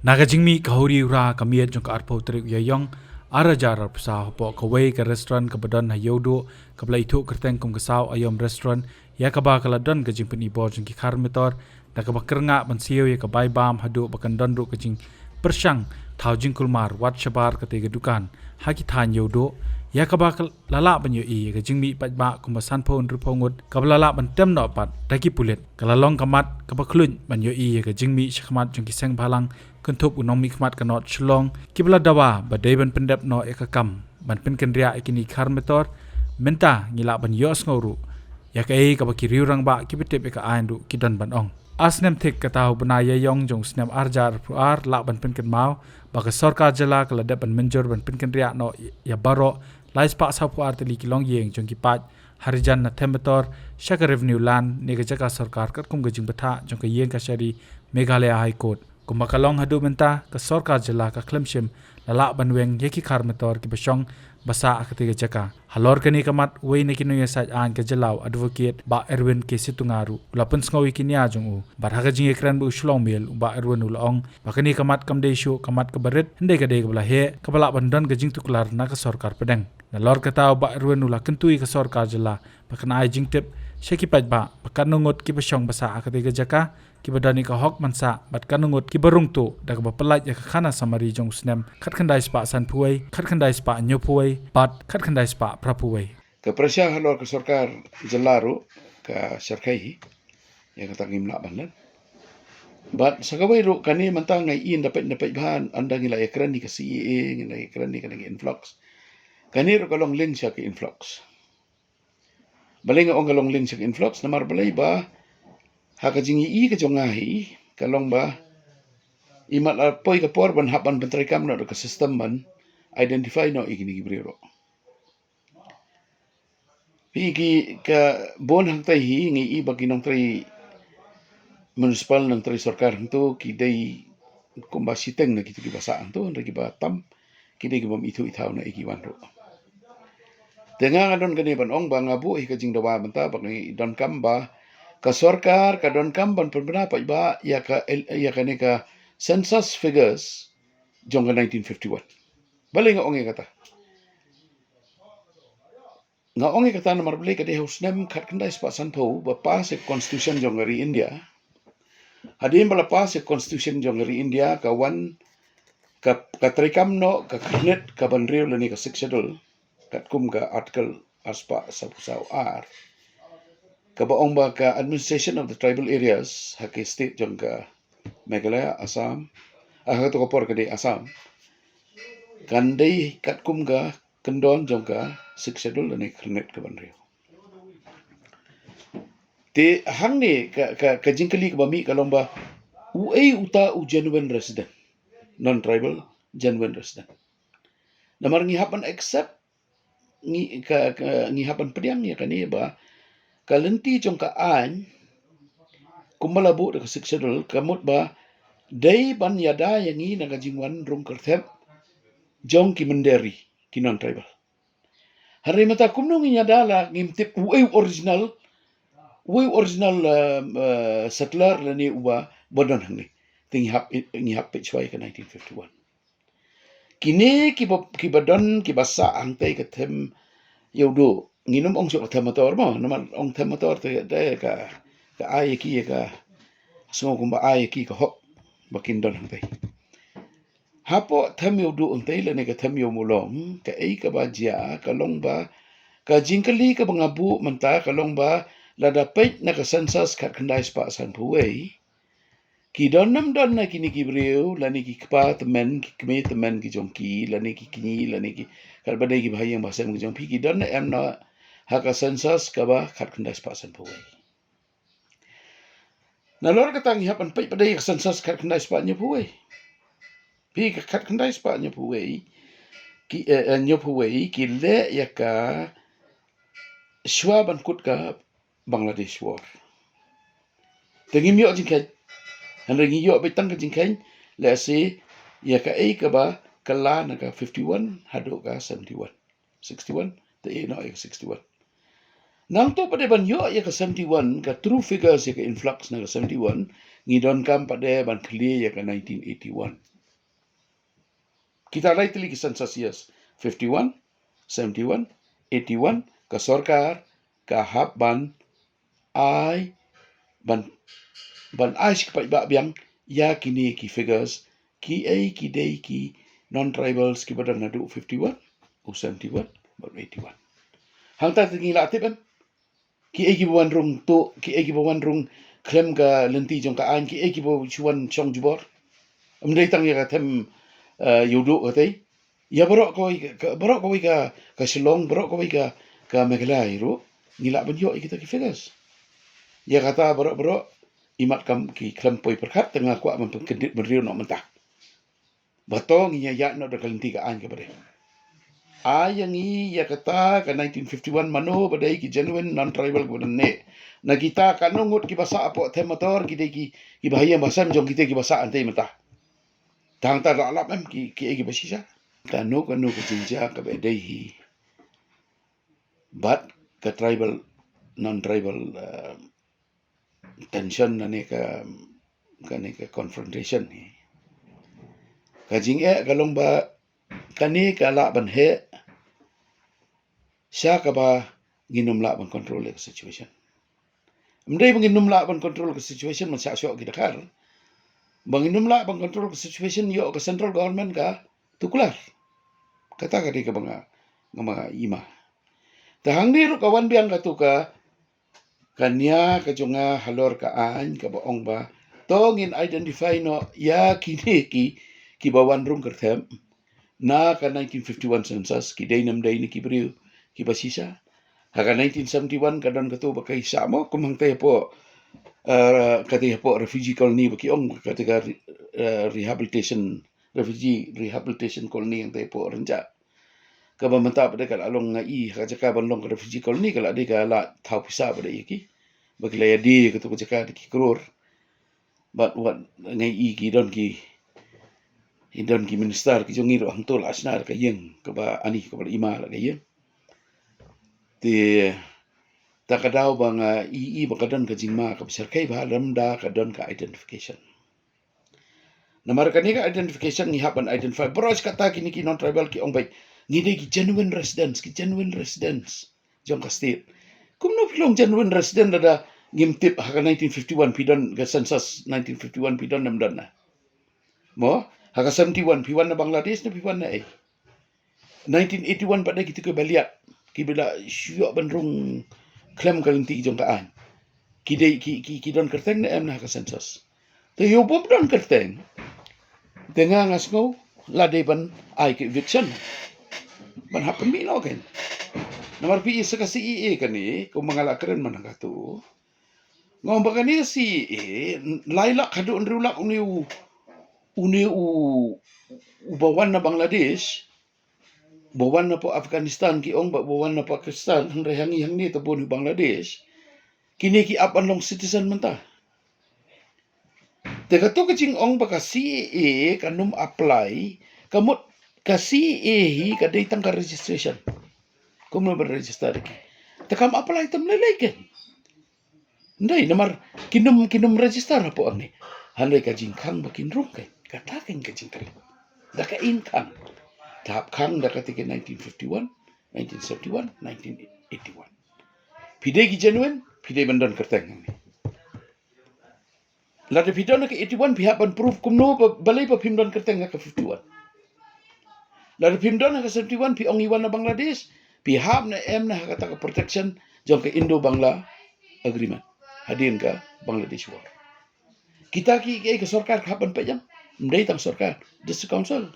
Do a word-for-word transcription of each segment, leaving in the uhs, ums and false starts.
Na ka jingmih ka Hawriewra ka miet jong ka arphew tarik u Ïaïong, ar hajar arphew saw, hapoh kawei ka restaurant kaba don ha Ïewduh, kaba la ithuh kyrteng kum ka Saw Aïom Restaurant, ïa kaba ka la don ka jingpynibor jong ki khar metor, da kaba kyrngah ban siew ïa ka bai bam haduh ba kan don ruh ka jingpyrshang thaw jingkulmar wat shabar katei ka dukan ha ki thaiñ Ïewduh, ïa kaba ka la lah ban ïohi ïa ka jingmih paidbah kumba sanphew hynriewphew ngut, kaba la lah ban tem noh pat da ki pulit. Ka la long ka mat kaba khluit ban ïohi ïa ka jingmih shakhmat jong ki seng bhalang kynthup u nongmihkhmat ka North Shillong, kiba la dawa ba dei ban pyndep noh ïa ka kam ban pynkynriah ïa kine ki khar metor. Mynta ngi lah ban ïohsngew ruh ïa kaei kaba ki riewrangbah kiba tip ïa ka aiñ ruh ki don ban ong. Ar snem thik kata u bnai Ïaïong jong u snem ar hajar arphew ar lah ban pynkynmaw ba ka sorkar jylla ka la dep ban mynjur ban pynkynriah noh ïa baroh lai spah sawphew ar tylli ki longïing jong ki paid Harijan na Them Metor sha ka Revenue Land ne ka jaka sorkar katkum ka jingbthah jong ka ïing kashari Meghalaya High Court. Kumba ka long haduh mynta, ka sorkar jylla ka khlem shym la lah ban weng ïa ki khar metor kiba shong ba sah ha katei ka jaka. Halor kane ka mat, uwei na ki nongïasaid aiñ ka jylla, u Advocate Bah Erwin K Sittunga ruh u la pynsngew ïa ki nia jong u. Bad ha ka jingïakren bad u Shillong Mail, u Bah Erwin u la ong ba kane ka mat kam dei shuh ka mat kaba rit, hynrei ka dei kaba la heh, kaba lah ban don ka jingtuklar na ka sorkar pdeng. Nalor kata, u Bah Erwin u la kyntu ïa ka sorkar jylla ba kan ai jingtip sha ki paidbah ba katno ngut kiba shong ba sah ha katei ka jaka, kiba don ïa ka hok ban sah, bad katno ngut kiba rung tuh da kaba pyllait ïa ka khana summary jong u snem khatkhyndai spah sanphew wei, khatkhyndai spah hynñiewphew wei bad khatkhyndai spah phraphew wei. Ka pressure halor ka sorkar jylla ruh ka shyrkhei hi, ïa kata ngim lah ban leh. Bad sa kawei ruh, kane mynta nga ïohi ynda peit ynda peit bha, ynda ngi la ïakren ïa ka C A A, ngi la ïakren ïa kane ka influx, kane ruh ka long link sha ka influx. Balei nga ong ka long link sha ka influx? Namar balei ba ha ka jingïohi ka jong nga hi, ka long ba imat la poi ka por ban hap ban pyntreikam noh da ka system ban identify noh ïa kine ki briew ruh. Phi, ki ka bun hangtai hi ngi ïohi ba ki nongtrei municipal, nongtrei sorkar hangto ki dei kumba shiteng na kito kiba sah hangto, hynrei kiba tam ki dei kibym ithuh ithaw na ïa ki wan ruh. Te nga nga don kane ban ong ba nga buh hi ka jingdawa mynta ba ngi donkam ba ka sorkar ka donkam ban pynbna paidbah ïa ka, ïa kane ka census figures jong ka nineteen fifty-one. Balei nga ong ïa kata? Nga ong ïa kata namar balei, ka dei ha u snem khatkhyndai spah sanphew ba pass ïa ka constitution jong ka ri India. Hadien ba la pass ïa ka constitution jong ka ri India, ka wan ka, ka treikam noh ka khyrnit kaba hynriew lane ka Sixth Schedule, katkum ka article ar spah sawphew saw ar, kaba ong ba ka administration of the tribal areas ha ka state jong ka Meghalaya, Assam, ah, ha kato ka por ka dei Assam, kan dei katkum ka kyndon jong ka Sixth Schedule lane ka khyrnit kaba hynriew. Te hangne ka, ka, ka jingkylli kaba mih ka long ba uei uta u genuine resident, non-tribal genuine resident. Namar ngi hap ban accept, ngi, ka, ka, ngi hap ban pdiang ïa kane ba ka lynti jong ka aiñ kumba la buh da ka Sixth Schedule ka mut ba dei ban ïada ïa ngi na ka jingwan rung kyrthep jong ki mynder ri, ki non-tribal. Hynrei mynta kumno ngin ïada la ngim tip uei u original, uei u original, eh, eh, settler lane uba, ba don hangne. Te ngi hap, ngi hap peit shuwa ïa ka nineteen fifty-one. Kine kiba, kiba don, kiba sah hangtei ka Them Ïewduh. Ngin ym ong shuh ka Them Metor mo, namar ong Them Metor te, te ka, ka ai ïa ki ïa ka, sngew kumba ai ïa ki ka hok ba kin don hangtei. Hapoh Them Ïewduh hangtei lane ka Them Ïewmawlong, kaei kaba jia ka long ba ka jingkylli kaba nga buh mynta ka long ba lada peit na ka census khatkhyndai spah sanphew wei, ki don ne ym don na kine ki briew, lane ki kpa tymmen, ki kmie tymmen ki jong ki, lane ki kñi, lane ki, katba dei ki bahaïing bahasem ki jong phi, ki don ne em na ha ka census kaba khatkhyndai spah sanphew wei. Nalor kata ngi hap ban peit pat ïa ka census khatkhyndai spah hynñiewphew wei. Phi, ka khatkhyndai spah hynñiewphew wei, ki, eh, eh, hynñiewphew wei, ki leh ïa ka shuwa ban kut ka Bangladesh war. Te ngim ïoh jingkheiñ. Hynrei ngi ïoh beit tang ka jingkheiñ, lehse ïa kaei kaba kylla na ka fifty-one haduh ka seventy-one. Sixty-one, te ïeh noh ïa ka sixty-one. Nangta pat de ban ïoh ïa ka seventy-one, ka true figures ïa ka influx na ka seventy-one, ngi donkam pat de ban khlieh ïa ka nineteen eighty-one. Kita lai tylli ki census years, fifty-one, seventy-one, eighty-one, ka sorkar ka hap ban ai, ban, ban ai shi kpaidbah biang ïa kine ki figures, kiei ki dei ki non-tribals kiba don naduh fifty-one, u seventy-one bad u eighty-one. Hangta te ngi lah tip em, kiei kiba wan rung tuh, kiei kiba wan rung khlem ka lynti jong ka aiñ, kiei kiba shu wan shong jubor. Ym dei tang ïa ka them, eh, ïuhduh katei. Ïa baroh kawei ka, ka, baroh kawei ka, ka Shillong, baroh kawei ka, ka Meghalaya ruh, ngi lah ban ïoh ïa kita ki figures. Ïa kata baroh baroh, imat kam ki khlem poi pyrkhat, te nga kwah ban pynkyndit bynriew noh mynta. Ba to ngin ïa ïaid noh da ka lynti ka aiñ kaba dei. Ai ïa ngi ïa kata ka nineteen fifty-one, mano ba dei ki genuine non-tribal kiba don ne. Na kita kano ngut kiba sah hapoh them motor, ki dei ki, kiba ha ïing ba sem jong kita kiba sah hangtei mynta. Tang ta la lap em ki, kiei kiba shisha. Kano kano ka jingjia kaba dei hi bad ka tribal, non-tribal, eh, tension lane ka, kane ka confrontation hi. Ka jingeh ka long ba kane ka lah ban heh sha kaba ngin ym lah ban control ïa ka situation. Ym dei ba ngin ym lah ban control ka situation ban shah shoh ki Dkhar. Ba ngin ym lah ban control ka situation, ïoh ka central government ka tuklar. Kata ka dei kaba nga, nga ma i ma. Te hangne ruh ka wan biang katu ka, ka nia ka jong nga halor ka aiñ kaba ong ba to ngin identify noh ïa kine ki, kiba wan rung kyrthem na ka nineteen fifty-one census, ki dei ne ym dei ne ki briew kiba shisha. Ha ka nineteen seventy-one ka don katu ba ka shisha mo, kum hangtei hapoh, eh, katei hapoh refugee colony ba ki ong, katei ka re-, eh, rehabilitation, refugee rehabilitation colony hangtei hapoh Rynjah. Kaba mynta pat de ka la long, nga i ha ka jaka ban long ka refugee colony ka la dei ka la thaw pisa pat de ïa ki. Ba ki la ïa die katu ka jaka da ki klur. Bad wat nga i ki don ki, i don ki minister ki jong ngi ruh hangto la shna da ka ïing kaba ani kaba la i ma la ka ïing. Te ta ka daw ba nga i, i ba ka don ka jingma kaba shyrkhei ba lymda ka don ka identification. Namar kane ka identification ngi hap ban identify baroh shi katta kine ki non-tribal ki ong beit ngi dei ki genuine residents, ki genuine residents jong ka state. Kumno phi long genuine resident lada ngim tip ha ka nineteen fifty-one phi don ka census nineteen fifty-one phi don ne ym don na? Mo, ha ka seventy-one phi wan na Bangladesh ne phi wan na ei? Nineteen eighty-one pat de kito kiba liat, kiba la shu ïoh ban rung khlem ka lynti jong ka aiñ, ki dei ki, ki, ki don kyrteng ne em na ha ka census? Te ïoh bym don kyrteng, te nga nga sngew la dei ban ai ka eviction, ban hap pynmih noh kein. Namar phi i sa ka C A A kane, kumba nga la kren man katu, nga ong ba kane ka C A A lai lak haduh hynriew lak une u, une u, uba wan na Bangladesh, ba wan na poh Afghanistan ki ong, ba, ba wan na Pakistan, hynrei hangne hangne te bun u Bangladesh. Kine ki ap ban long citizen mynta. Te katu ka jingong ba ka C A A kan ym apply, ka mut ka C A A hi ka dei tang ka registration. Kumno ban register ki? Te kam apply te ym lei lei kein. Ndei, namar kin ym, kin ym register hapoh hangne. Hynrei ka jingkhang ba kin rung kein, kata kein ka jingkylli. Da ka in khang. Te hap khang da kata ka nineteen fifty-one, nineteen seventy-one, nineteen eighty-one. Phi dei ki genuine, phi dei ban don kyrteng hangne. Lada phi don ha ka eighty-one phi hap ban prove kumno ba, balei ba phim don kyrteng ha ka fifty-one. Lada phim don ha ka seventy-one phi ong i wan na Bangladesh, phi hap ne em na ha kata ka protection jong ka Indo-Bangla Agreement hadien ka Bangladesh War. Kita ki, ki, ka sorkar ka hap ban peit ïa, ym dei tang sorkar, District Council.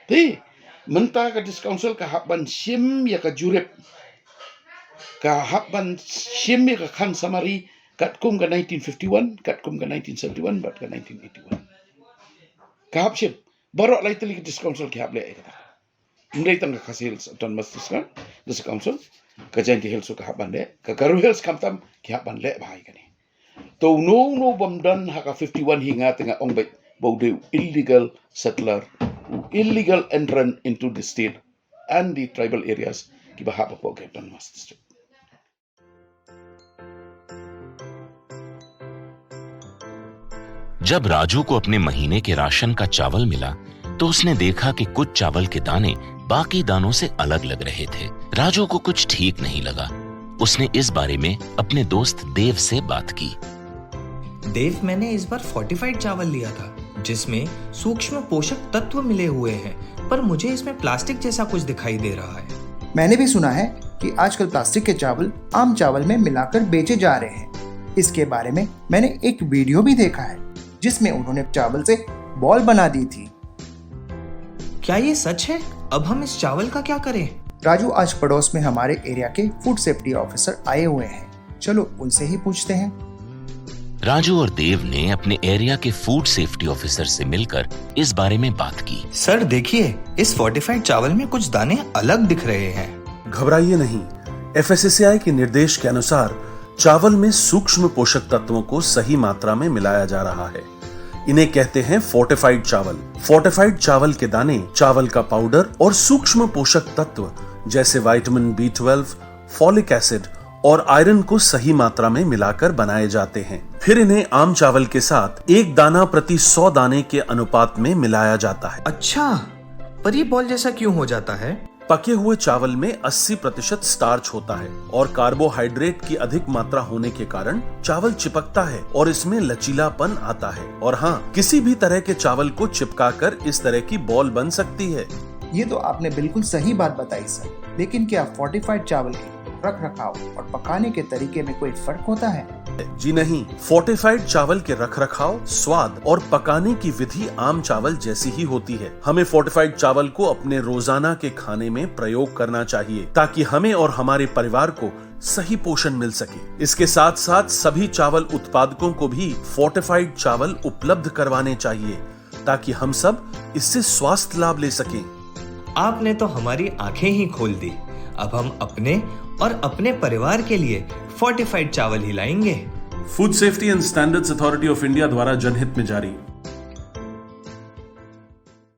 Te mynta ka District Council ka hap ban shim ïa ka jurip, ka hap ban shim ïa ka khansamari katkum ka nineteen fifty-one, katkum ka nineteen seventy-one bad ka nineteen eighty-one. Ka hap shim. Baroh lai tylli ka District Council ki hap leh ïa kata. Ym dei tang ka Khasi Hills Autonomous District, District Council, ka Jaintia Hills ka hap ban leh, ka Garo Hills khamtam ki hap ban leh bha ïa kane. To uno uno bym don ha ka fifty-one hi nga te nga ong beit ba u dei u illegal settler, u illegal entrant into the state and the tribal areas kiba hap hapoh ka Autonomous District. जब राजू को अपने महीने के राशन का चावल मिला, तो उसने देखा कि कुछ चावल के दाने बाकी दानों से अलग लग रहे थे। राजू को कुछ ठीक नहीं लगा। उसने इस बारे में अपने दोस्त देव से बात की। देव, मैंने इस बार फोर्टिफाइड चावल लिया था, जिसमें सूक्ष्म पोषक तत्व मिले हुए हैं, पर मुझे इसमें प्लास्टिक जैसा कुछ दिखाई दे रहा है। मैंने भी सुना है कि आजकल प्लास्टिक के चावल आम चावल में मिलाकर बेचे जा रहे हैं। इसके बारे में मैंने एक वीडियो भी देखा है, जिसमें उन्होंने चावल से बॉल बना दी थी। क्या ये सच है? अब हम इस चावल का क्या करें? राजू, आज पड़ोस में हमारे एरिया के फूड सेफ्टी ऑफिसर आए हुए हैं, चलो उनसे ही पूछते हैं। राजू और देव ने अपने एरिया के फूड सेफ्टी ऑफिसर से मिलकर इस बारे में बात की। सर, देखिए, इस फोर्टिफाइड चावल में कुछ दाने अलग दिख रहे हैं। घबराइए नहीं, एफएसएसएआई के निर्देश के अनुसार चावल में सूक्ष्म पोषक तत्वों को सही मात्रा में मिलाया जा रहा है। इन्हें कहते हैं फोर्टिफाइड चावल। फोर्टिफाइड चावल के दाने चावल का पाउडर और सूक्ष्म पोषक तत्व जैसे vitamin B twelve, folic acid और आयरन को सही मात्रा में मिलाकर बनाए जाते हैं। फिर इन्हें आम चावल के साथ एक दाना प्रति सौ दाने के अनुपात में मिलाया जाता है। अच्छा, पर ये बॉल जैसा क्यों हो जाता है? पके हुए चावल में अस्सी प्रतिशत स्टार्च होता है और कार्बोहाइड्रेट की अधिक मात्रा होने के कारण चावल चिपकता है और इसमें लचीलापन आता है। और हाँ, किसी भी तरह के चावल को चिपकाकर इस तरह की बॉल बन सकती है। ये तो आपने बिल्कुल सही बात बताई सर, लेकिन क्या फोर्टिफाइड चावल के रख रखाव और पकाने के तरीके में कोई फर्क होता है? जी नहीं, फोर्टिफाइड चावल के रखरखाव, स्वाद और पकाने की विधि आम चावल जैसी ही होती है। हमें फोर्टिफाइड चावल को अपने रोजाना के खाने में प्रयोग करना चाहिए, ताकि हमें और हमारे परिवार को सही पोषण मिल सके। इसके साथ साथ सभी चावल उत्पादकों को भी फोर्टिफाइड चावल उपलब्ध करवाने चाहिए, ताकि हम सब इससे स्वास्थ्य लाभ ले सकें। आपने तो हमारी आंखें ही खोल दी। अब हम अपने और अपने परिवार के लिए फोर्टिफाइड चावल ही लाएंगे। Food Safety and Standards Authority of India द्वारा जनहित में जारी।